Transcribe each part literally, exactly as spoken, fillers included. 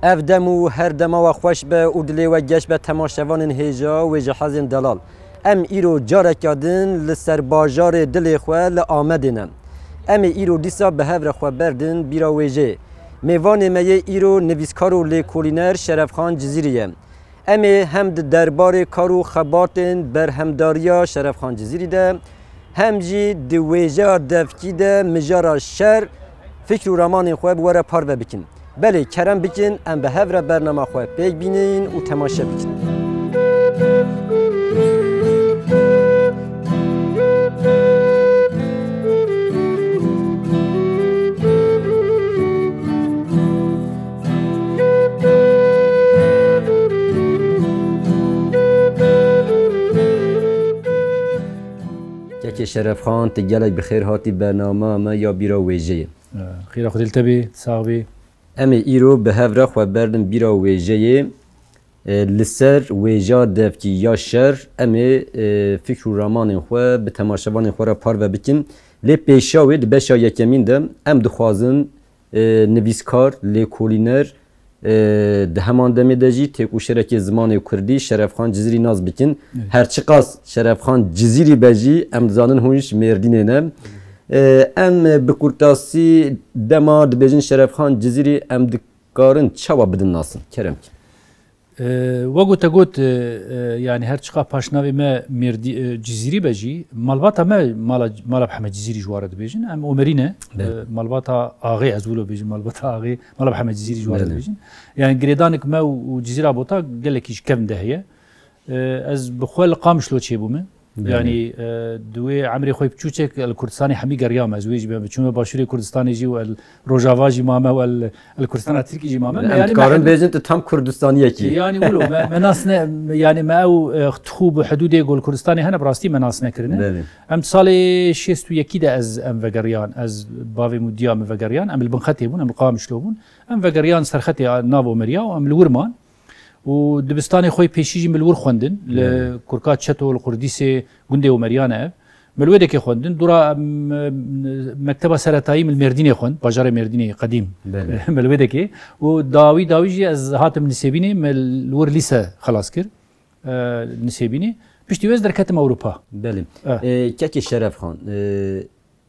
Ev dem û her dema we xweş be û dilê we geş be temaşevanên hêja wêjehezên delal. Em îro careka din li ser bajarê dilê xwe li Amedê ne. Em ê îro dîsa bi hev re xwe berdin bîra wêjeyê. Mêvanê me yê îro nivîskar û lêkolîner Şerefxan Cizîrî ye. Em ê hem di derbarê kar û xebatên berhemdariya Şerefxan Cizîrî de, hem jî di wêjeya devkî de mijara şer, fikr û ramanên xwe bi we re parve bikin. Belê, kerem bikin, em bi hev re bernama xwe pêk bînin û temaşe bikin. Kekê Şerefxan, tu gelek bi xêr hatî bernama me ya bîra wêjeyê. Xêra Xwedê li te bê, sax bê. Em ê îro bi hev re xwe berdin bîra wêjeyê. E, li ser wêja devkî ya şer em ê, e, fikr û ramanên xwe bi temaşevanên xwe re parve bikin. Lê pêşa wê di beşa yekemîn de em dixwazin, e, nivîskar, lêkolîner, e, di heman demê de jî têkoşerekê zimanê kurdî Şerefxan Cizîrî nas bikin. Evet. Her çiqas Şerefxan Cizîrî be jî em dizanin hûn ji Mêrdînê ne. E, em bi kurtasî dema dibêjin Şerefxan Cizîrî em di karin çawa bidin nasin? Kerem ki. E, wek ku te got, e, e, yani her çiqa paşnavê me Mêrdî-, e, Cizîrî be jî, malbata me mala, mala Mihemed Cizîrî ji wa re dibêjin. Em Omerî ne. Belê. E, malbata axê, ez wilo bêjim, malbata axê, mala Mihemed Cizîrî ji wa re Belê. dibêjin. Yani girêdanik me û, û Cizîra Bota gelekî ji kevin de heye. E, ez bi xwe li Qamişlo çêbûme. Belê. Yanî, e, di wê emrê xwe biçûçek li Kurdistanê hemî geriyame. Ez wê jî me biçûme Başûrê Kurdistanê jî û el Rojava jî mame û el, el Kurdistana Tirkî jî mame. Em Yanî me dikarin hemî bêjin tu tam Kurdistaniyekî. Yanî wilo, me, me nas ne, yanî me ew, e, tixû bi hidûdê ku li Kurdistanê hene, bi rastî me nas nekirine. Belê. Em di salê şêst û yekî de ez em vegeriyan, ez bavê min û diya min vegeriyan, em li bin xetê bûn, em li Qamişlo bûn. Em vegeriyan ser xetê nav Omeriya û em li wir man. Û dibistanê xwe yê pêşî jî min li wir xwendin, li Evet. Kurka Çeto, li Qurdîsê, gundê Omeriyane ev. Min li wê dekê xwendin. Dûra, em, em, mekteba seretayî min li Mêrdînê xwend, bajarê Mêrdînê qedîm. Belê. Min li wê dekê. Û dawî dawî jî ez hatim Nisêbînê, me li wir lîse xelas kir. E, Nisêbînê. Piştî wê ez derketim Ewropa. Belê. Eh. E, kekê Şerefxan, e,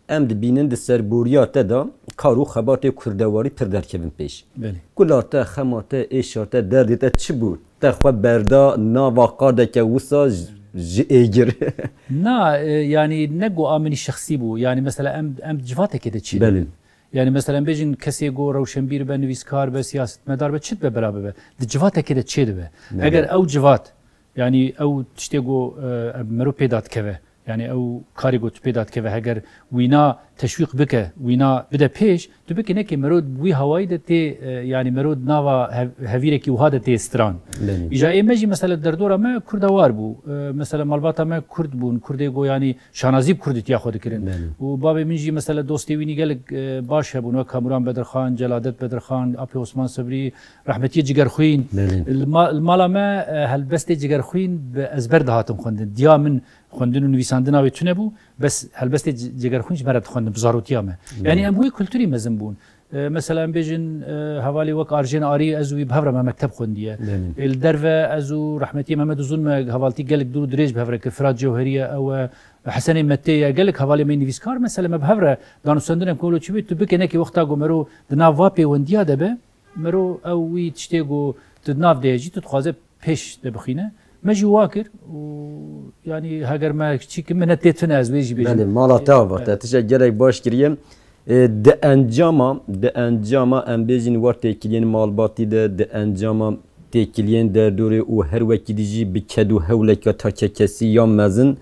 Em dibînin di serboriya te de kar û xebatê kurdewarî pir derkevin pêş. Belê. Kula te, xema te, êşa te, derdê te çi bû? Te xwe berda nava qadeke wisa ji, ji êgir. Na, e, yanî ne ku a min î şexsî bû. Yanî mesela em, em di civatekê de çêdibin. Belê. Yanî mesela em bêjin kesê ku rewşenbîr be, nivîskar be, siyasetmedar be, çi dibe bela bibe. Di civatekê de çêdibe. Belê. Eger ew civat Yanî ew tiştê ku, e, mero pê dadikeve, yanî ew karê ku tu pê dadikeve, heger wîna teşwîq bike, wîna bide pêş, tu bikî nekê mero wî hawayî de tê, e, yanî mero di nava hev-, hevîrekî wiha de tê stiran. Belê. Îja ê me jî mesela derdora me kurdewar bû. E, mesela malbata me kurd bûn, kurdê ku yanî şanazî bi kurdîtiya xwe dikirin. Belê. Û bavê min jî mesela dostê wînî gelek, e, baş hebûn, wek Kamuran Bedirxan, Celadet Bedirxan, Apê Osman Sebrî, Rehmetiyê Cigerxwîn. Belê. Li ma-, li mala me, e, helbestê Cigerxwîn bi ezber dihatin xwendin. Diya min xwendin û nivîsandina wê tune bû, bes helbestê Ci-, Cigerxwîn ji me re dixwendin, bi zarotiya me. Belê. Yanî em wê kulturî mezin bûn. E, mesela em bêjin, e, hevalê wek Arjên Arî, ez û wî bi hev re me mekteb xwendiye. Belê. E, li derve ez û rehmetiyê Mehmet Uzun me hevaltî gelek dûr û dirêj bi hev re kir. Firat Cewherî ye, ew e, Hesenê Metê ye, gelek hevalê me nivîskar, mesela me bi hev re danûstendin em ku wilo çi bê, tu bike nekê wexta ku mero di nav va pêwendiya de be, Mero ew wî tiştê ku tu di nav de ye jî, tu dixwaze pêş de bixîne. Me jî wa kir û, yanî, heger me çî kir, minet tê tune, ez wê jî bêjim. Belê, mala te ava te. Evet. Tiştek gelek baş kiriye. E, di encama, di encama em bêjin war têkiliyên malbatî de, di encama têkiliyên derdorê û her wekî dî jî bi ked û hewleke takekesî ya mezin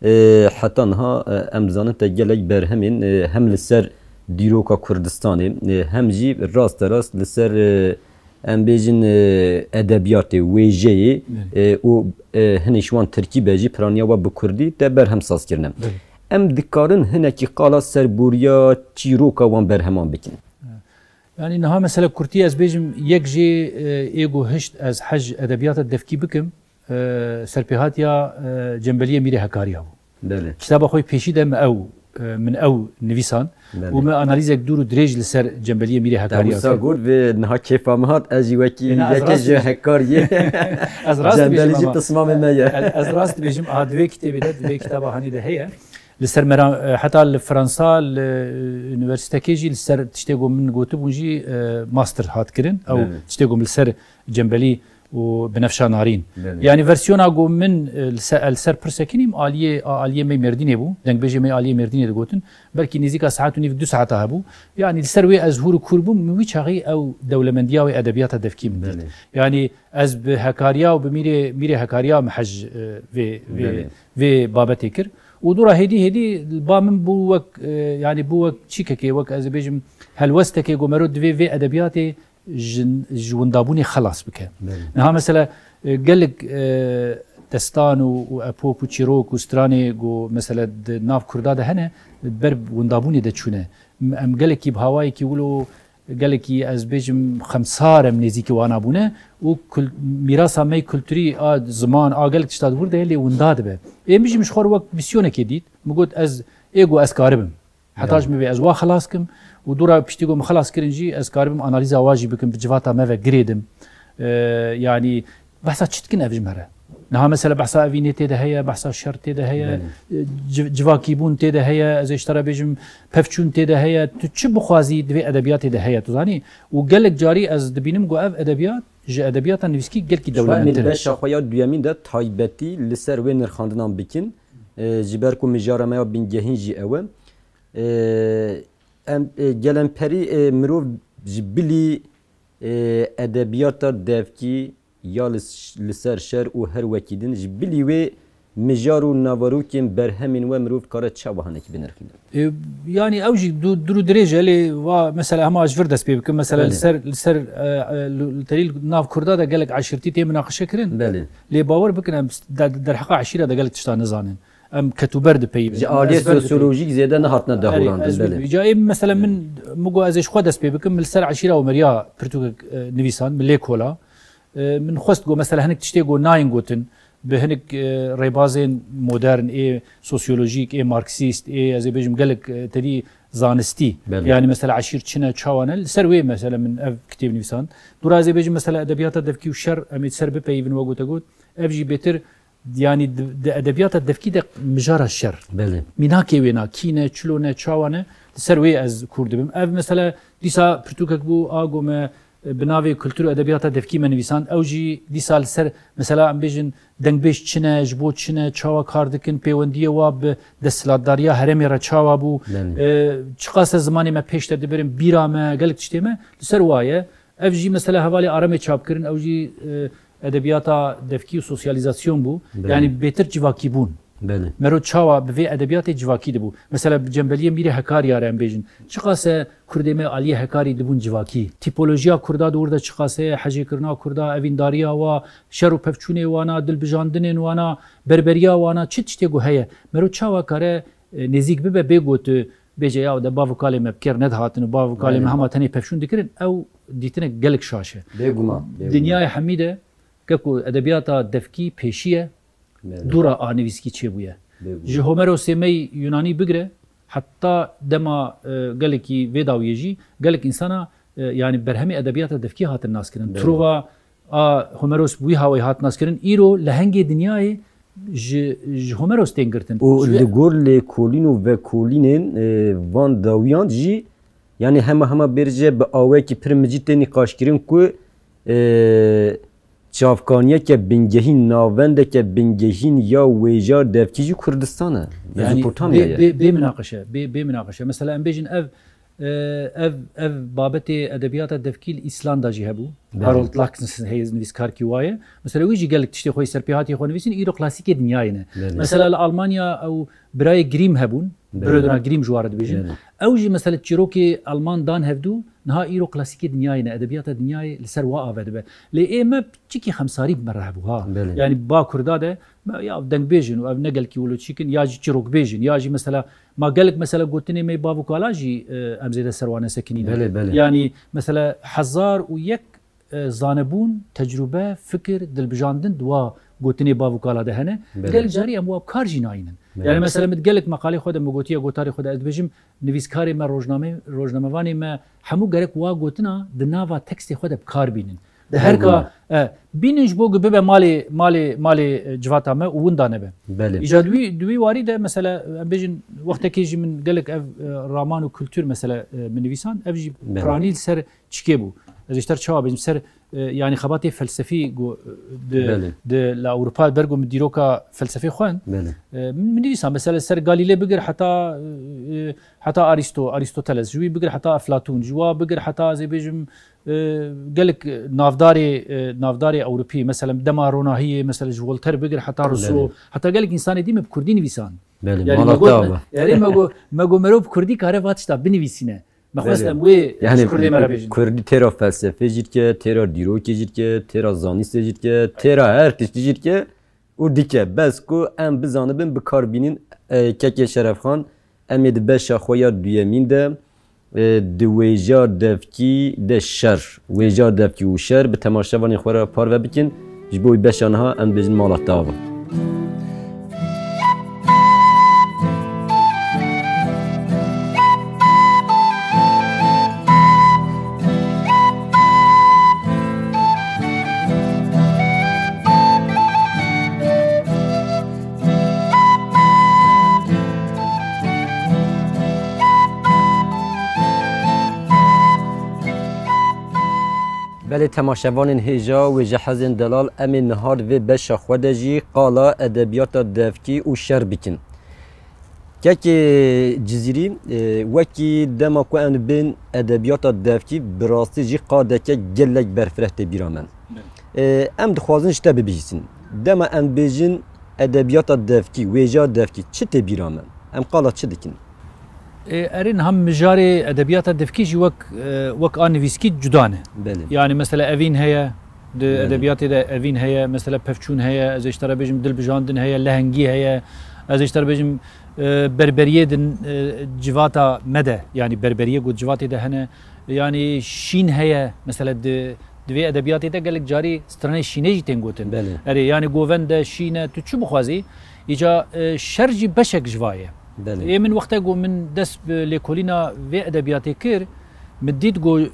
E, heta niha, e, em dizanin te gelek berhemên, e, hem li ser dîroka Kurdistanê, e, hem jî rasterast li ser, e, em bêjin, e, edebiyatê, wêjeyê, Evet. e, û, e, hinê ji wan tirkî be jî piraniya we bi kurdî te berhem saz kirine. Evet. Em dikarin hinekî qala serboriya çîroka wan berheman bikin. Yanî niha mesela kurtî ez bêjim yek jê, e, ê ku hişt ez hej edebiyata devkî bikim, e, serpêhatiya, e, Cembeliyê Mîrê Hekariya bû. Belê. Kitaba xwe yê pêşî de min ew e, min ew nivîsan Belê. Û me analîzek dûr û dirêj li ser cembeliyê Mîrê Te Hekariya wisa kir. Got vê niha kêfa min hat, ez jî wekî Êna, ez yekê rast ji dibêjim ama. Hekar yê Ez rast dibêjim cembelî jî ama. Pismamê me ye. Ez, ez rast dibêjim, a di vê kitêbê de, di vê kitaba hanî de heye. Li ser meran, e, heta li Fransa, li, e, unîversîtekê jî li ser tiştê ku min gotibûn jî, e, master hat kirin. Ew Belê. Tiştê ku min li ser cembelî û binefşa narîn. Belê. Yanî versiyona ku min, e, li ser, li ser pirsekî nîm aliyê, a, aliyê me Mêrdînê bû. Dengbêjê me aliyê Mêrdînê digotin. Belkî nêzîka saet û nîv du saeta hebû. Yanî li ser wê ez hûr û kûr bûm, min wî çaxî ew dewlemendiya wê edebiyata devkî min dît. Belê. Yanî ez bi Hekariya û bi Mîrê, Mîrê Hekariya min hej, e, vê, vê, Belê. Vê babetê kir. Û dûra hêdî hêdî ba min bû wek, e, yanî bû wek çîkekê, wek ez ê bêjim helwestekê ku mero divê vê edebiyatê ji, ji windabûnê xelas bike. Belê. Niha mesela, e, gelek, e, destan û, û epop û çîrok û stranê ku mesela di nav Kurda de hene, ber windabûnê de çûne. M-, em gelekî bi hawayekî wilo, gelekî ez bêjim xemsar em nêzîkî wana bûne û kul-, mîrasa me yê kulturî a ziman, a gelek tişta di wir de ye, lê winda dibe. Ê min jî min ji xwe re wek mîsyonekê dît. Min got ez ê ku ez karibim. Heta ji min bê ez wa xelas kim û dûra piştî ku min xelas kirin jî ez karibim analîza wa jî bikim, bi civata me ve girêdim. E, yanî behsa çi dikin ev ji me re? Niha mesela behsa evînê tê de heye, behsa şer tê de heye, Belê. e, ci-, civakîbûn tê de heye, ez ê ji te re bêjim pevçûn tê de heye, tu çi bixwazî di vê edebiyatê de heye, tu zanî? Û gelek carî ez dibînim ku ev edebiyat ji edebiyata nivîskî gelkî Şuan dewlemendtir e. Beşa xwe ya duyemîn de taybetî li ser wê nirxandinan bikin. E, ji ber ku mijara me ya bingehîn jî ew e. E, em, e, gelemperî, e, mirov ji bilî, e, edebiyata devkî ya li, li ser şer û her wekî din ji bilî wê mijar û naverokên berhemên we mirov dikare çawa hinekî binirxîne? E, yanî ew jî du-, dûr û dirêj e, lê wa mesela hema ji vir dest pê bikim. Mesela Belê. li ser, li ser, e, e, li, li terî nav Kurda de gelek eşîrtî tê minaqeşe kirin. Belê. Lê bawer bikin em s-, de-, derheqa eşîra de gelek tişta nizanin. Em ketûber dipeyivin. Ji aliyê sosyolojîk zêde nehatine dahurandin, belê. Ca ê mesela min, min got ez ê ji xwe dest pê bikim, min li ser eşîra Omeriya pirtûkek, e, nivîsand, min lê kola. E, min xwest got mesela hinek tiştê got nayên gotin, bi hinek, e, rêbazên modern, ê sosyolojîk, ê marksîst, ê ez ê bêjim gelek, e, tevî zanistî. Belê. Yanî mesela eşîr çi ne, çawa ne, li ser wê mesela min ev kitêb nivîsand. Dûra ez ê bêjim mesela edebiyata devkî û şer, em ê ser bipeyivin, we gote got, ev jî bêtir Yanî di, di edebiyata devkî de mijara şer. Belê. Mînakê wê na, kî ne, çilo ne, çawa ne, li ser wê ez kûr dibim. Ev mesela dîsa pirtûkek bû, a ku me, e, bi navê kultur û edebiyata devkî me nivîsand. Ew jî dîsa li ser, mesela em bêjin dengbêj çi ne, ji bo çi ne, çawa kar dikin, pêwendiyê wa bi desthilatdariya herêmê re çawa bû, Belê. e, çiqas e zimanê me pêş de dibirin, bîra me, gelek tiştê me li ser wa ye. Ev jî mesela hevalê Aramê çap kirin, ew jî, e, edebiyata devkî û sosyalîzasyon bû. Belê. Yanî bêtir civakî bûn. Belê. Mero çawa bi vê edebiyatê civakî dibû. Mesela bi cembeliyê Mîrê Hekarî ya re em bêjin. Çiqas e kurdê me aliyê Hekarî dibûn civakî. Tîpolojiya kurda di wir de çiqas heye, hejêkirina kurda, evîndariya wa, şer û pevçûnê wana, dilbijandinên wana, berberiya wana, çi tiştê ku heye. Mero çawa kare, e, nêzîk bibe bê got, bêje ya de bav û kalê me bi kêr nedihatin û bav û kalê me Belê. hema tenê pevçûn dikirin, ew dîtinek gelek şaş e. Bêguman, bêguman. Dinyayê hemî de keko edebiyata devkî pêşî ye, Belê. dûra a nivîskî çêbûye. Bêguman. Ji Homerosê me yî Yunanî bigire, heta dema, e, gelekî vê dawiyê jî gelek însana, e, yanî berhemê edebiyata devkî hatin naskirin. Belê. Tirova a Homeros bi wî hawayî hat naskirin. Îro lehengê dinyayê ji, ji Homeros tên girtin. Û Ji li gor lêkolîn û vekolînên, e, van dawiyan jî, yanî hema hema bêrî jî bi awayekî pir micî tê nîqaşkirin ku, e, çavkaniyeke bingehîn, navendeke bingehîn ya wêja devkî jî Kurdistan e. Yanî Mezopotamya bê, ye. bê, bê minaqeşe, bê, bê minaqeşe. Mesela em bêjin ev, e, ev, ev babetê edebiyata devkî li Îslanda jî hebû. Belê. Harold Laxness heye nivîskarkî wa ye. Mesela wî jî gelek tiştê xwe yî serpêhatiyê xwe nivîsîn, îro klasîkê dinyayê ne. Belê. Mesela li Almanya ew birayê Grimm hebûn, Belê. Brödra Grimm ji wa re dibêjin. Belê. Ew jî mesela çîrokê Alman dan hevdû, niha îro klasîkê dinyayê ne, edebiyata dinyayê li ser wa ave dibe. Lê ê me çikî xemsarî bi me re hebû ha. Belê. Yanî ba Kurda de me ya dengbêjin û ev ne gelkî wilo çîkin, ya jî çîrokbêjin, ya jî mesela ma gelek mesela gotinê me bav û kala jî, e, em zêde ser wan nesekinîne. Belê, belê. Yanî mesela hezar û yek, e, zanebûn, tecrûbe, fikir, dilbijandin di wa gotinê bav û kala de hene. Belê. Gelek carî em wa bi kar jî nayînin. Yani mesela min gelek meqalê xwe de, min gotiye gotarê xwe de, ez dibêjim nivîskarê me, rojname, rojnamevanê me hemû gerek wa gotina di nava tekstê xwe de bi kar bînin. Di her ka, e, bînin ji bo ku bibe malê, malê, malê, e, civata me û winda nebe. Belê. Îca di wî, di wî warî de mesela, em bêjin, wextekê jî min gelek ev, e, raman û kultur mesela, e, min nivîsan, ev jî Belê. piranî li ser çikê bû. Ez ê ji te re çawa bêjim, ser, e, yanî xebatê felsefî ku, e, di, Belê. di li Ewropa ber ku min dîroka felsefê xwend. Belê. E, min, min nivîsan, mesela ser Galilê bigir heta, e, heta Aristo, Aristoteles, ji wî bigir heta Eflatûn, ji wa bigir heta, ez ê bêjim, e, gelek navdarê, e, navdarê Ewropî, mesela dema ronahiyê, mesela ji Voltaire bigir heta Rousseau, Belê. heta gelek însanê dî me bi kurdî nivîsan. Belê, Yani mala me got, te me, abi. erê me got, me got mero bi kurdî kare va tişta binivîsîne. Me xwest Belê. em wê Yani ji kurdê me re bêjin. Kurdî têra felsefê jî dike, têra dîrokê jî dike, têra zanîstê jî dike, têra her tiştî jî dike û dike. Bes ku em bizanibin bikar bînin, e, kekê Şerefxan, em ê di beşa xwe ya duyemîn de, e, di wêja devkî de şer, wêja devkî û şer bi temaşevanên xwe re parve bikin. Ji bo wî beşa niha em dibêjin mala te ava. Belê temaşevanên hêja, wêjehezên delal, em ê niha di vê beşa xwe de jî qala edebiyata devkî û şer bikin. Kekê Cizîrî, e, wekî dema ku em dibên edebiyata devkî, bi rastî jî qadeke gelek berfireh tê bîra me. Belê. E, em dixwazin ji te bibihîsin. Dema em dibêjin edebiyata devkî, wêja devkî, çi tê bîra me? Em qala çi dikin? E, erê niha mijarê edebiyata devkî jî wek, e, wek a nivîskî cuda ne. Belê. Yani mesela evîn heye, di Belê. edebiyatê de evîn heye, mesela pevçûn heye, ez ê ji te re bêjim dilbijandin heye, lehengî heye, ez ê ji te re bêjim, e, berberiyê din, e, civata me de, yani berberiyê ku civatê de hene, yani şîn heye, mesela di, di vê edebiyatê de gelek carî stranê şînê jî tên gotin. Belê. Erê, yani govend e, şîn e, tu çi bixwazî, îca, e, şer jî beşek ji va ye. Belê. Ê min wexte ku min dest bi lêkolîna vê edebiyatê kir, min dît ku, e,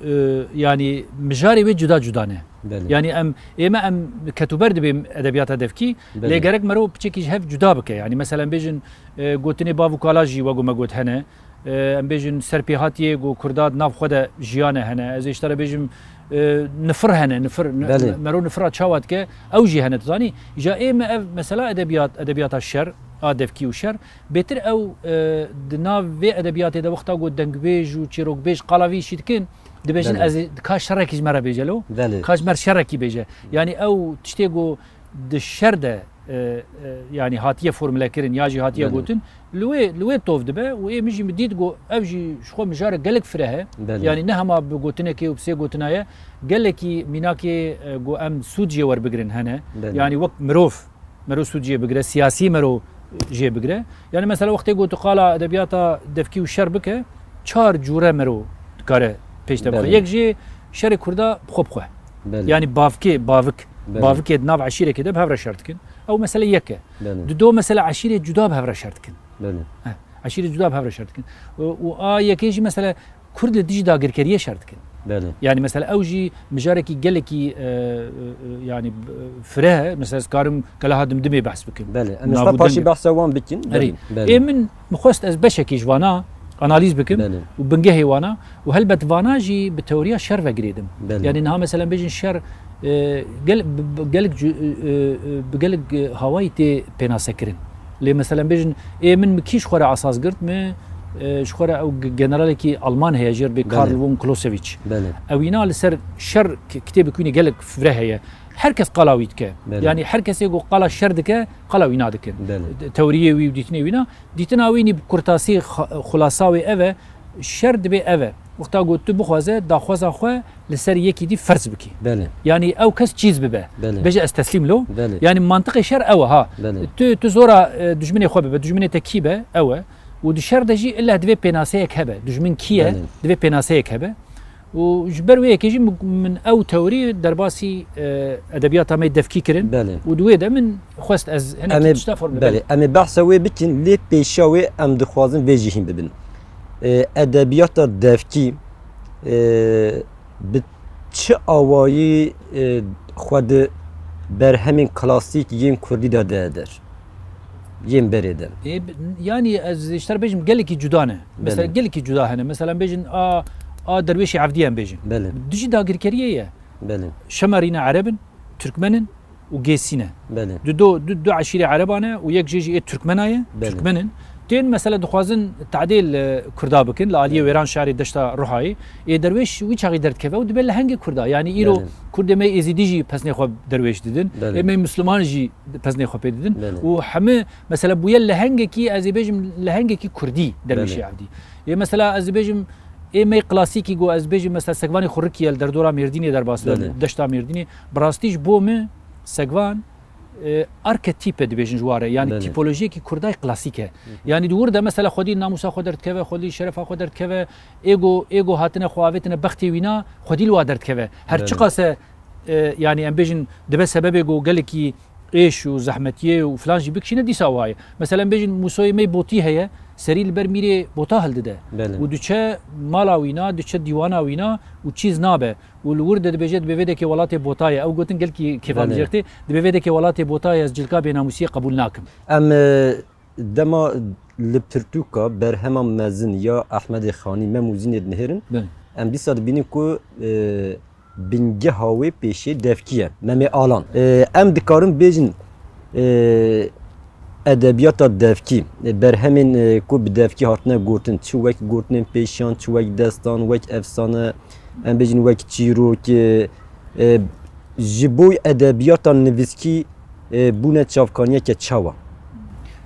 yani mijarê wê cuda cuda ne. Belê. Yani em, ê me em ketûber dibêm edebiyata devkî, Belê. lê gerek mero piçekî ji hev cuda bike. Yani mesela em bêjin, e, gotinê bav û kala jî wek ku me got hene. E, em bêjin serpêhatiyê ku Kurda di nav xwe de jiyane hene. Ez ê ji te re bêjim, e, nifir hene, nifir, ni-, Belê. mero nifira çawa dike, ew jî hene, tu zanî. Îca ê me ev mesela edebiyat, edebiyata şer, a devkî û şer, bêtir ew, e, di nav vê edebiyatê de wexta ku dengbêj û çîrokbêj qala vî işî dikin, dibêjin Belê. ez ê, ka şerekî ji me re bêje lo, Belê. ka ji me re şerekî bêje. Yani ew tiştê ku di şer de, e, e, yani hatiye formule kirin ya jî hatiye Belê. gotin, li wê, li wê tov dibe û ê min jî min dît ku ev jî ji xwe mijarek gelek fireh e. Belê. Yani ne hema bi gotinekê û bi sê gotina ye, gelekî mînakê, e, ku em sûd jê werbigirin hene. Belê. Yani wek mirov, mero sûd jê bigire, siyasî mero jê bigire. Yani mesela wextê ku tu qala edebiyata devkî û şer bike, çar cûre mero dikare pêş te bixe. Belê. Yek jê şerê Kurda bi xwe bi xwe. Belê. Yani bavkê, bavik, Belê. bavikê di nav eşîrekê de bi hev re şer dikin. Ew mesele yek e. Belê. Dido mesele eşîrê cuda bi hev re şer dikin. Belê. Heh, eşîrê cuda bi hev re şer dikin. Û, û a yekê jî mesele Kurd li dijî dagirkeriyê şer dikin. Belê. Yani mesela ew jî mijarekî gelekî, e, e, e, yani, e, fireh e. Mesela ez karim gelaha Dimdimê behs bikim. Belê. Em ê ji xwe Navûdingê. paşî behsa wan bikin. Erê. Belê. Belê. Ê min, min xwest ez beşekî ji vana analîz bikim Belê. û bingehê wana û helbet vana jî bi teoriya şer ve girêdim. Belê. Yani niha mesela bêjin şer, e, gel-, bi, bi, gelek cu-, e, e, bi gelek, e, hawayî tê pênase kirin. Lê mesela bêjin, ê min, min kî ji xwe re esas girt, min, e, ji xwe re ew ge-, generalekî Alman heye, jê re bê Belê. Karl von Clausewitz. Belê. Ew îna li ser şer ki-, kitêbek wî ne gelek fire heye. Her kes qala wî dike. Belê. Yani her kesê ku qala şer dike, qala wî na dikin. Belê. Te-, teoriyê wî û dîtinê wî na. Dîtina wî nî bi kurtasî xa-, xulasa wê ev e, şer dibê ev e. Wexta ku tu bixwaze daxwaza xwe li ser yekî dî ferz bikî. Belê. Yani ew kes çîz bibe. Belê. Bêje ez teslîm lo. Belê. Yani mantiqê şer ew e ha. Belê. Tu, tu zora, e, dijminê xwe bibe, dijminê te kî be, ew e. Û di şer de jî illa divê pênaseyek hebe. Dijmin kî ye? Belê. Divê pênaseyek hebe. Û ji ber wê yekê jî min, min ew teorî derbasî, e, edebiyata me devkî kirin. Belê. Û di wê de min xwest ez hinek Em ê, tişta formule belê, em ê behsa wê bikin, lê pêşiya wê em dixwazin vê jî hîn bibin. E, edebiyata devkî, e, bi çi awayî, e, xwe di berhemên klasîk yên kurdî de dide der? Yên berê de. E, b-, yanî ez ji te re bêjim gelekî cuda ne. Mesela Belê. gelekî cuda hene. Mesela bêjin a, a Derwêşê Evdî em bêjin. Belê. Dijî dagirkeriyê ye. Belê. Şemerî ne Ereb in, Tirkmen in û Gêsî ne. Belê. Du, du, du, du eşîrê Ereban e û yek jê jî ê Tirkmena ye, Belê. Tirkmen in. Tên mesela dixwazin tadê li Kurda bikin, li aliyê Belê. Wêran şarê deşta Ruhayê. Ê Derwêş wî çaxî derdikeve û dibe lehengê Kurda. Yanî îro Belê. Kurdê me Êzîdî jî peznê xwe Derwêş didin. Belê. Ê me Misliman jî peznê xwe pê didin. Belê. Û hemî mesela bûye lehengekî, ez ê bêjim lehengekî Kurdî Derwêşê Belê. Evdî. Ê mesela ez ê bêjim ê me klasîkî go ez bêjim mesela Segvanê Xurikî ye li derdora Mêrdînê derbas Belê. Deşta Mêrdînê. Bi rastî ji bo min Segvan, e, arketîp e dibêjin ji ware. Yanî Belê. Tîpolojiyekî Kurdayê klasîk e. Hı hı. Yanî di wir de mesela xwedî namûsa xwe derdikeve, xwedî şerefa xwe derdikeve, ê go, ê go hatine xwe avêtine bextê wîna, xwedî li wa derdikeve. Her Belê. Çiqas e, e, yanî em bêjin dibe sebebê go gelekî êş û zehmetiyê û filan jî bikişîne dîsa waye. Mesela em bêjin Mûsoyê me Botî heye, serî li ber mîrê Bota hildide. Belê. Û diçe mala wîna, diçe dîwana wîna û çîz nabe. Û li wir de dibêje, dibê vê dekê welatê Bota ye. Ew gotin gelkî kêfa Belê. Min jê re tê. Dibê vê dekê welatê Bota ye, ez cilka bênamûsiyê qebûl nakim. Em, e, dema li pirtûka berhema mezin ya Ehmedê Xanî Mem û Zînê dinihêrin, Belê. Em dîsa dibînin ku, e, bingeha wê pêşê devkî ye. Memê Alan. E, em dikarin bêjin, e, edebiyata devkî, e, berhemên, e, ku bi devkî hatine gotin, çi wek gotinên pêşiyan, çi wek destan, wek efsane, em bêjin wek çîrok, e, e, ji bo edebiyata nivîskî, e, bûne çavkaniyeke çawa?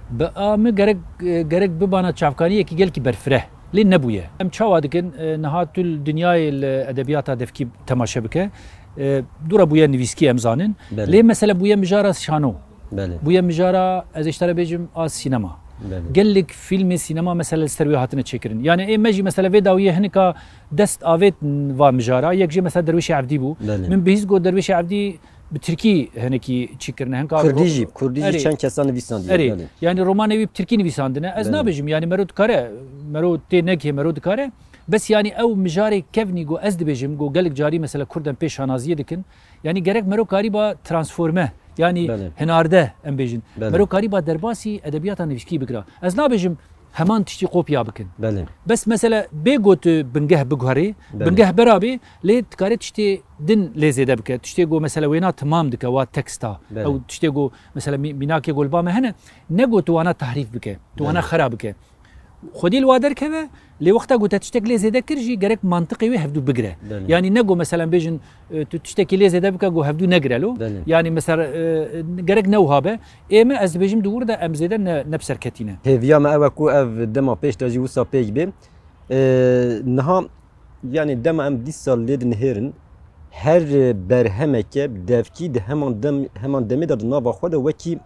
Bi a min gerek, e, gerek bibana çavkaniyekî gelkî berfireh. Lê nebûye. Em çawa dikin, e, niha tu li dinyayê li edebiyata devkî temaşe bike, e, dûra bûye nivîskî em zanin. Belê. Lê mesele bûye mijara şano. Belê. Bûye mijara, ez ê ji te re bêjim, a sînema. Belê. Gelek fîlmê sînema mesela li ser wê hatine çêkirin. Yani ê me jî mesela vê dawiyê hinika dest avêt va mijara. Yek jê mesela Derwêşê Evdî bû. Belê. Min bihîst got Derwêşê Evdî bi tirkî hinekî çî kirine. Hinka Kurdî ro-, jî, kurdî jî Erê. Çend kesan nivîsandiye. Erê. Belê. Yani romanê wî bi tirkî nivîsandine. Ez Belê. Nabêjim yani mero dikare, mero tê negihê mero dikare. Bes yani ew mijarê kevnî go ez dibêjim, go gelek carî mesela Kurd em pê şanaziyê dikin. Yani gerek mero karîba transforme, yani Belê. Hinarde em bêjin. Belê. Mero karîba derbasî edebiyata nivîskî bikira. Ez nabêjim heman tiştî kopya bikin. Belê. Bes mesela bê go tu bingeh biguherî, Belê. Bingeh berabê, lê dikare tiştê din lê zêde bike. Tiştê go mesela wêna timam dike, wa teksta. Belê. Ew tiştê go mesela mî-, mînakê go li ba me hene, ne go tu wana tahrîf bike, tu wana Belê. Xera bike. Xwedî li wa derkeve, lê wexta ku te tiştek lê zêde kir jî gerek mantiqê wê hevdû bigire. Belê. Yanî ne ku, meselen, bêjin, e, tu tiştekî lê zêde bike ku hevdû negire lo. Belê. Yanî mesela, e, gerek ne wiha be. Ê me, ez dibêjim di wir de em zêde ne, ne bi ser ketî ne. Hêviya me ew e ku ev dema pêş de jî wisa pêk bê. E, niha, yanî dema em dîsa lê dinihêrin, her berhemeke devkî di heman dem, heman demê de di nava xwe de wekî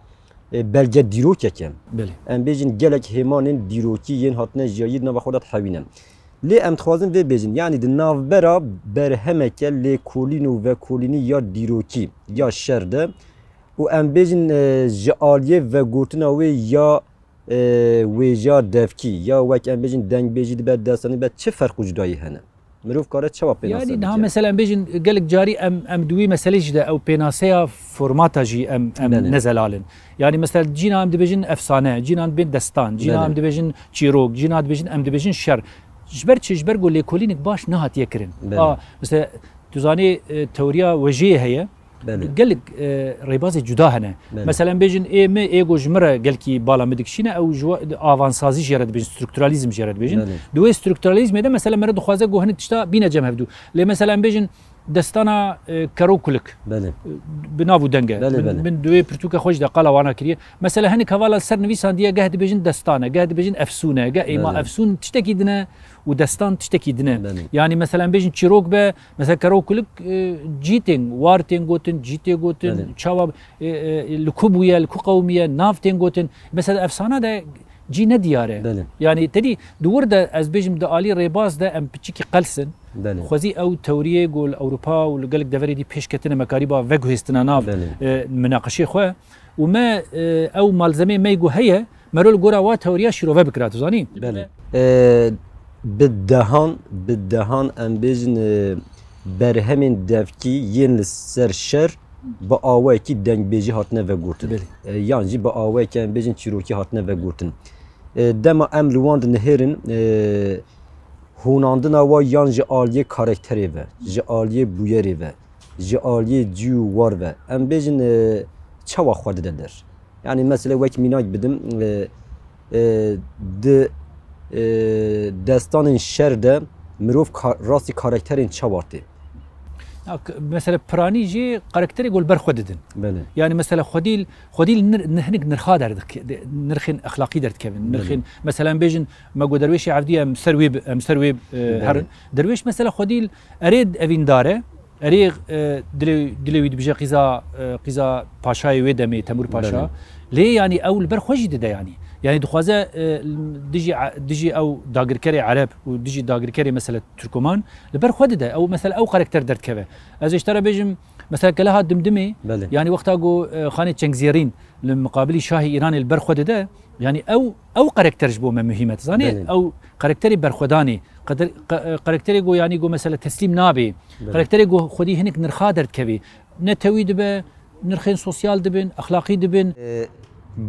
e, belge dîrokek e. Belê. Em bêjin gelek hêmanên dîrokî yên hatine jiyayî di nava xwe de dihewîne. Lê em dixwazin vê bêjin, yanî di navbera berhemeke lêkolîn û vekolînî ya dîrokî ya şer de û em bêjin, e, ji aliyê vegotina wê ya, e, wêja devkî ya wek em bêjin dengbêjî dibe, destanî be, çi ferq û cudayî hene? Mirov kare çawa pênase Yani niha bike? Mesela em bêjin gelek carî em, em di wî meselê jî de ew pênaseya formata jî em, em Belê. Nezelalin. Yani mesela cîna em dibêjin efsane, cîna em dibên destan, cîna Belê. Em dibêjin çîrok, cîna dibêjin, em dibêjin şer. Ji ber çi? Ji ber ku lêkolînek baş nehatiye kirin. Belê. A, mesela tu zanî, e, teoriya wejiyê heye. Belê. Gelek, e, rêbazê cuda hene. Belê. Mesela em bêjin ê min, ê ku ji min re gelkî bala min dikişîne, ew ji wa-, avansazî jê re dibêjin, strukturalîzm jê re dibêjin. Belê. Di wê strukturalîzmê de mesela mero dixwaze ku hinek tişta bîne cem hevdû. Lê mesela em bêjin destana, e, Kero Kulik. Belê. Bi nav û deng e. Belê, Min, belê. Min di wê pirtûka xwe jî de qala wana kiriye. Mesela hinek hevala ser nivîsandiye, geh dibêjin destan e, geh dibêjin efsûn e, geh êma Belê. Efsûn tiştekî din e û destan tiştekî din e. Belê. Yani mesela em bêjin çîrok be, Mesela Kero Kulik, e, cî tên, war tên gotin, cî tê gotin, Belê. Çawa, e, e, li ku bûye, li ku qewimiye, nav tên gotin. Mesela efsana de Cî ne diyar e. Belê. Yanî tedî di wir de ez bêjim di alî rêbaz de em piçikî qels in. Belê. Xwezî ew teoriyê ku li Ewropa û li gelek deverê dî pêş ketine me karîba veguhêstina nav, Belê. e, minaqeşê xwe. Û me, e, ew malzemê me ku heye, mero li gora wa teoriya şîrove bikira, tu zanî? Belê. E, bi dehan, bi dehan em bêjin, e, berhemên devkî yên li ser şer bi awayekî dengbêjî hatine vegotin. Belê. E, yan jî bi awayekî em bêjin çîrokî hatine vegotin. E, dema em li wan dinihêrin, e, hûnandina wa yan ji aliyê karakterê ve, ji aliyê bûyerê ve, ji aliyê cî û war ve, em bêjin, e, çawa xwe dide der? Yanî mesela wek mînak bidim, e, e, di, e, destanên şer de mirov ka-, rastî karakterên çawa tê? Ya, k-, mesela piranî jî karakterê ku li ber xwe didin. Belê. Yanî mesela xwedî, xwedî nir-, ni-, hinek nirxa derdike-, de-, nirxên exlaqî derdikevin. Belê. Nirxên, mesela em bêjin, me got derwêşê evdî em ser wê bi-, em ser wê, e, Belê. herin. Derwêş mesela xwedî erê evîndar e, erê, e, dilê, dilê wî dibije qîza, e, qîza paşayê wê demê, Temur Paşa. Belê. Lê yanî ew li ber xwe jî dide yanî. Yanî dixwaze, e, dijî, dijî ew dagirkerê Ereb û dijî dagirkerê mesela Tirkoman li ber xwe dide. Ew mesela ew karakter derdikeve. Ez ê ji te re bêjim, mesela Keleha Dimdimê, Belê. yanî wexta ku, e, Xanê Çengzêrîn li miqabilî Şahê Îranê li ber xwe dide, yanî ew, ew karakter ji bo me muhîm e. Tu zanî, Belê. ew karakterê berxwedanê, qeder-, ka-, karakterê ku yanî ku mesela teslîm nabê, Belê. karakterê ku xwedî hinek nirxa derdikevê, ne tewî dibe, nirxên sosyal dibin, exlaqî dibin. E,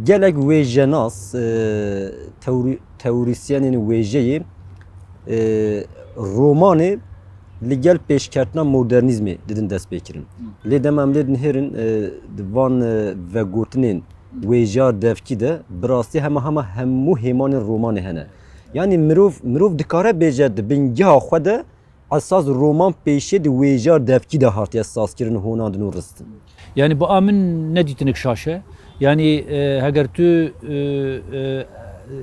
gelek wêjenas, e, teori-, teorîsyenên wêjeyê, e, romanê li gel pêşketina modernîzmê didin destpêkirin. Hı. Lê dema em lê dinihêrin, e, di van, e, vegotinên wêja devkî de bi rastî hema hema hemû hêmanên romanê hene. Yanî mirov, mirov dikare bêje di bingeha xwe de esas roman pêşê di wêja devkî de hatiye sazkirin, honandin û ristin. Yanî bi a min ne dîtinek şaş e. Yanî, e, heger tu, e, e,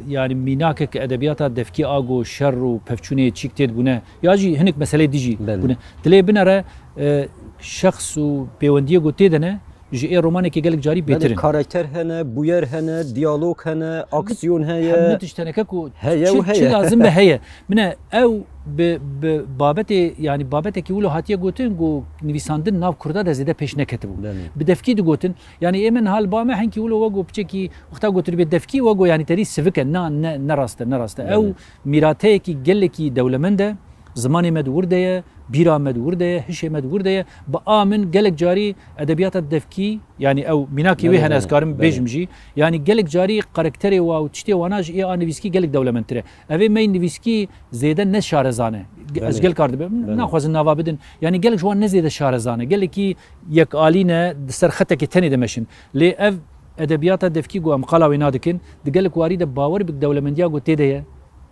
yanî mînakek edebiyata devkî a ku şer û pevçûnê çîk tê dibûne, ya jî hinek meseleyê dijî Belê. bûne. Dilê binere, e, şexs û pêwendiyê ku tê de ne, ji ê romanekî gelek carî Belê, bêtir in. Karakter hene, bûyer hene, diyalog hene, aksiyon heye. Hemû tişt hene ku Heye çi, û çi heye. lazim be heye. Mine ew bi, bi babetê, yanî babetekî wilo hatiye gotin ku nivîsandin nav Kurda de zêde pêş neketibû. Belê. Bi devkî digotin. Yanî ê me niha li ba me henkî wilo wego piçekî wexta gotiribê devkî wego yanî terî sivik e. Na, ne, ne rast e, ne rast e. Belê. Ew mîrateyekî gelekî dewlemend e. Zimanê me di wir de ye, bîra me di wir de ye, hişê me di wir de ye. Bi a min gelek carî edebiyata devkî, yanî ew mînakê wê Belê, hene, ez belê, karim belê. bêjim jî. Yanî gelek carî karakterê wa û tiştê wana ji ê a nivîskî gelek dewlemendtir e. Ev ê me yê nivîskî zêde ne şarezan e. Ez Belê. gel kar dibim, Belê. naxwazin nava bidin. Yanî gelek ji wan ne zêde şarezan e. Gelekî yekalî ne, di ser xetekê tenê de meşin. Lê ev edebiyata devkî ku em qala wê nadikin, di gelek warî de bawer bik dewlemendiya ku tê de ye.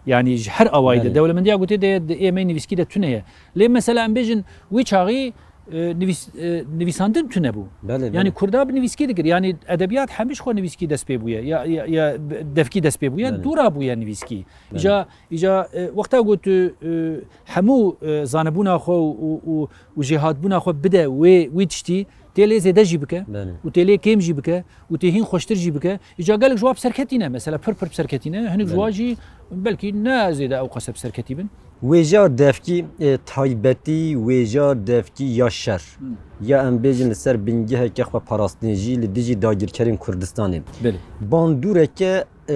Yanî ji her awayî de Belê. dewlemendiya ku tê de ye, di ê me yê nivîskî de tune ye. Lê mesela em bêjin wî çaxî, e, nivîs-, e, nivîsandin tune bû. Belê, Yanî belê. Kurda bi nivîskî dikir. Yanî edebiyat hemî ji xwe nivîskî dest pê bûye. Ya, ya, ya devkî dest pê bûye. Belê. Dû ra bûye nivîskî. Belê. Îca, îca, e, wexta ku tu, e, hemû, e, zanebûna xwe û, û, û, û jêhatbûna xwe bide wê, wî tiştî, tê lê zêde jî bike Belê. û tê lê kêm jî bike û tê hîn xweştir jî bike. Îca gelek ji wa bi serketî ne. Mesela pir pir bi serketî ne. Hinek ji Belê. wa jî belkî ne zêde ew qese bi serketî bin. Wêja devkî, e, taybetî, wêja devkî ya şer. Hmm. Ya em bêjin li ser bingeheke xwe parastinê jî li dijî dagirkerên Kurdistanê. Belê. Bandoreke, e,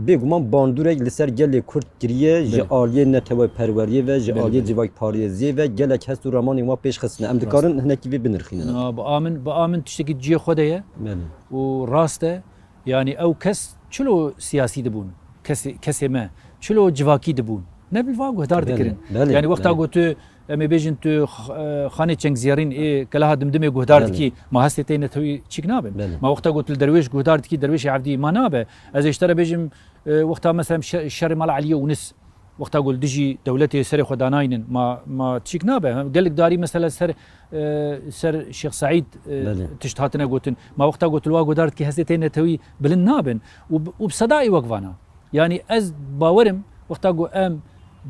bêguman bandorek li ser gelê Kurd kiriye, ji Belê. aliyê netewperweriyê ve, ji Belê, aliyê belê. civakparêziyê ve gelek hest û ramanên wa pêş xistine. Em Rast. dikarin hinekî vê binirxînin. Na, bi a min, bi a min tiştekî cihê xwe de ye Belê. û rast e. Yanî ew kes çilo siyasî dibûn, kesê, kesê me çilo civakî dibûn. Ne bi va guhdar Belê, dikirin. belê, Yanî wexta belê. got tu, em ê bêjin tu x-, e, Xanê Çengzêrîn ê Keleha Dimdimê guhdar Belê. dikî, ma hestê te netewî çîk nabin. Belê. Ma wexta got tu li derwêş guhdar dikî, derwêşê evdî ma nabe. Ez ê ji te re bêjim, e, wexta mesela şe-, şerê mala Eliyê Ûnis, wexta ku li dijî dewletê serê xwe danaynin, ma, ma çîk nabe. Gelek darî mesela ser, e, ser Şêx Seîd, e, Belê. tişt hatine gotin. Ma wexta ku tu li wa guhdar dikî hestê te netewî bilind nabin. Û, û bi sedayê wek vana. Yanî ez bawerim wexta ku em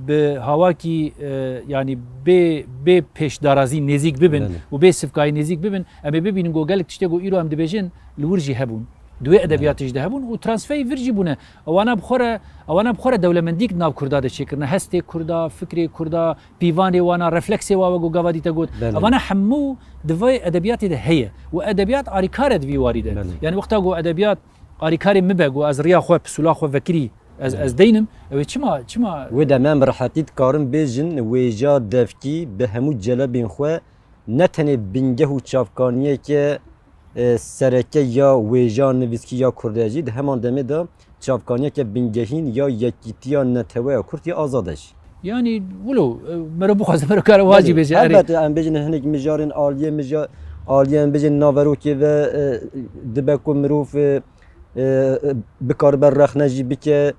bi hawakî, e, yanî bê, bê pêşdarazî nêzîk bibin Belê. û bê sivkayî nêzîk bibin, em ê bibînin ku gelek tiştê ku îro em dibêjin li wir jî hebûn. Di wê edebiyatê jî de hebûn û transferî vir jî bûne. Ewana bi xwe re, ewana bi xwe re dewlemendîk di nav Kurda de çêkirine. Hestê Kurda, fikrê Kurda, pîvanê wana, refleksê wa wek ku gava dî te got. Belê. Ewana hemû di vê edebiyatê de heye. Û edebiyat arîkar e di vî warî de. Belê. Yani wexta ku edebiyat arîkarê min be, ku ez riya xwe, pisûla xwe vekirî, ez, Belê. ez deynim, ew ê çima, çima Wê de me em bi rehetî dikarin bêjin, wêja devkî bi hemû celebên xwe ne tenê bingeh û çavkaniyeke, e, sereke ya wêja nivîskî ya Kurd e jî, di heman demê de çavkaniyeke bingehîn ya yekîtiya neteweya Kurd ya azad e jî. Yani, wilo, e, mero bixwaze, mero kare wajî Belê, bêje, erê. Helbet, em bêjin hinek mijarên aliyê mija-, aliyê em bêjin naverokê ve, e, dibe ku mirov, e, e, bikaribe rexne jî bike,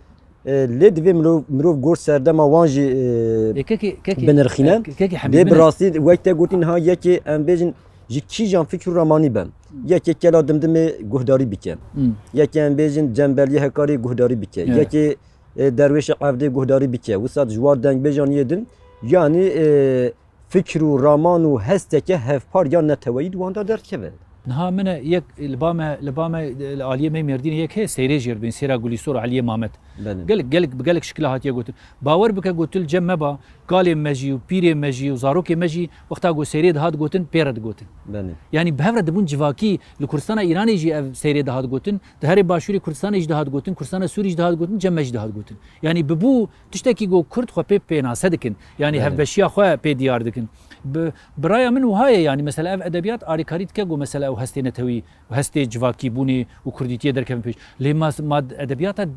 e, lê divê mirov, mirov gor serdema wan jî, e, Ê, kekê, kekê, binirxîne. e, kekê Hemî Lê min bi e. rastî wek te gotî niha yekê em bêjin ji kîjan fikr û ramanî be. Yekê kela dimdimê guhdarî bike. Hmm. Yekê em bêjin cembeliyê hekarê guhdarî bike. Evet. Yekê, e, derwêşê evdê guhdarî bike. Wisa ji war dengbêjan yê din, yanî, e, fikr û raman û hesteke hevpar ya neteweyî di wan de derdikeve. Niha min e yek li ba me, li ba me, li aliyê me Mêrdînê yek heye, seyrê jêr dibên, sêra Gulîsor û Eliyê Mamet. Belê. Gelek, gelek, bi gelek şikila hatiye gotin. Bawer bike ku tu li cem me ba, kalê me jî û pîrê me jî û zarokê me jî wexta ku seyrê dihat gotin, pê re digotin. Belê. Yanî bi hev re dibûn civakî, li Kurdistana Îranê jî ev seyrê dihat gotin, di herê başûrê Kurdistanê jî dihat gotin, Kurdistana Sûrî jî dihat gotin, cem me jî dihat gotin. Yanî bibû tiştekî ku Kurd xwe pê pênase dikin. Yanî Belê. hevbeşiya xwe pê diyar dikin. Bi, bi raya min wiha ye, yanî mesela ev edebiyat arîkarî dike ku mesela ew hestê netewî, hestê civakîbûnê û kurdîtiyê derkevin pêş. Lê ma, ma edebiyata, e,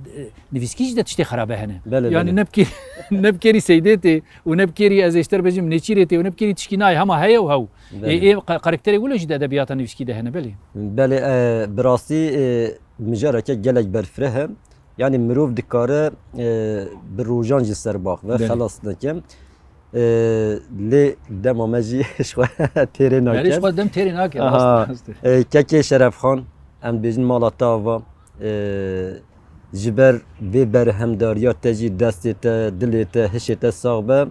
nivîskî jî de tiştê xerabe hene. Belê, Yanî belê. ne bi kê-, ne bi kêrî Seydê tê û ne bi kêrî ez ê ji te re bêjim Nêçîrê tê û ne bi kêrî tişkî nayê, hema heye û hew. Belê. Ê, ê ka-, karakterê wilo jî di edebiyata nivîskî de hene, belê. Belê, e, bi rastî, e, mijareke gelek berfireh e. Yanî mirov dikare, e, bi rojan jî ser bax ve Belê. xelas neke. E, lê dema me jî ji xwe têrê Belê, nake. ji xwe dem têrê nake, Aha. rast, rast e. E, kekê Şerefxan, em dibêjin mala te ava, e, ji ber vê berhemdariya te jî, destê te, dilê te, hişê te sax be.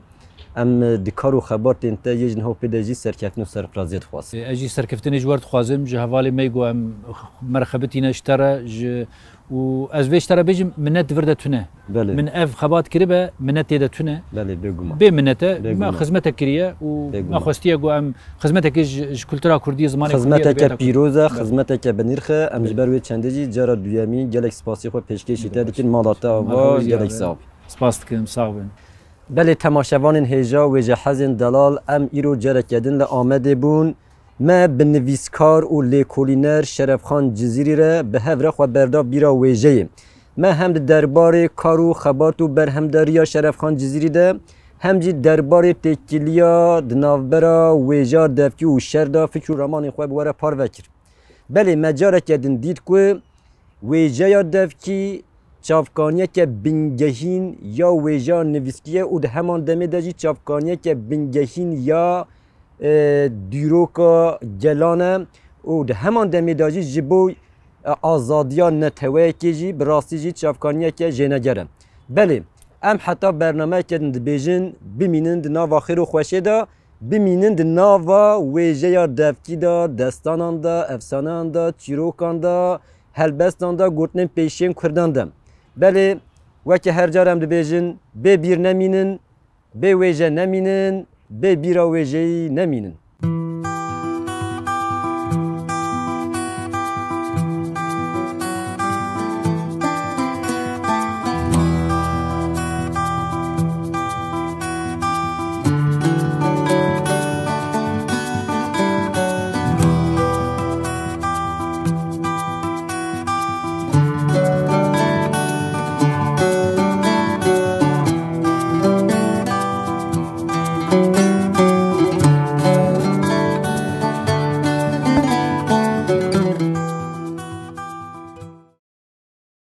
Em, e, di kar û xebatên te yê ji niha pê de jî serkeftin û serfiraziyê dixwazin. E, ez jî serkeftinê ji we re dixwazim, ji hevalê me ku em, me re xebitîne ji te re, ji, û ez vê ji te re bêjim, minnet di vir de tune. Belê. Min ev xebat kiribe, minnet tê de tune. Belê, bêguman. Bê minnet e, me Bêguman. xizmetek kiriye û Bêguman. me xwestiye ku em xizmetekê ji, ji kultura kurdî, zimanê kurdî Xizmeteke edebiyata kurdî. pîroz e, Belê. xizmeteke binirx e. Em ji Belê. ber wê çendê jî cara duyemîn gelek spasî xwe pêşkêşî te Merhaba. dikin, mala te ava, Merhaba. gelek sax. Spas dikim, sax bin. Belê temaşevanên hêja, wêjehezên delal, em îro careke din li Amedê bûn. Me bi nivîskar û lêkolîner Şerefxan Cizîrî re bi hev re xwe berda bîra wêjeyê. Me hem di derbarê kar û xebat û berhemdariya Şerefxan Cizîrî de, hem jî derbarê têkiliya di navbera wêja devkî û şer de fikr û ramanên xwe bi we re parve kir. Belê me careke din dît ku wêjeya devkî çavkaniyeke bingehîn ya wêjeya nivîskî ye û di heman demê de jî çavkaniyeke bingehîn ya, e, dîroka gelan e û di heman demê de jî ji bo, e, azadiya neteweyekê jî bi rastî jî çavkaniyeke jêneger e. Belê, em heta bernameyeke din dibêjin, bimînin di nava xêr û xweşê de, bimînin di nava wêjeya devkî de, destanan de, efsaneyan de, çîrokan de, helbestan de, gotinên pêşiyên kurdan de. Belê, weke her car em dibêjin, bê bîr nemînin, bê wêje nemînin, bê bîra wêjeyî nemînin.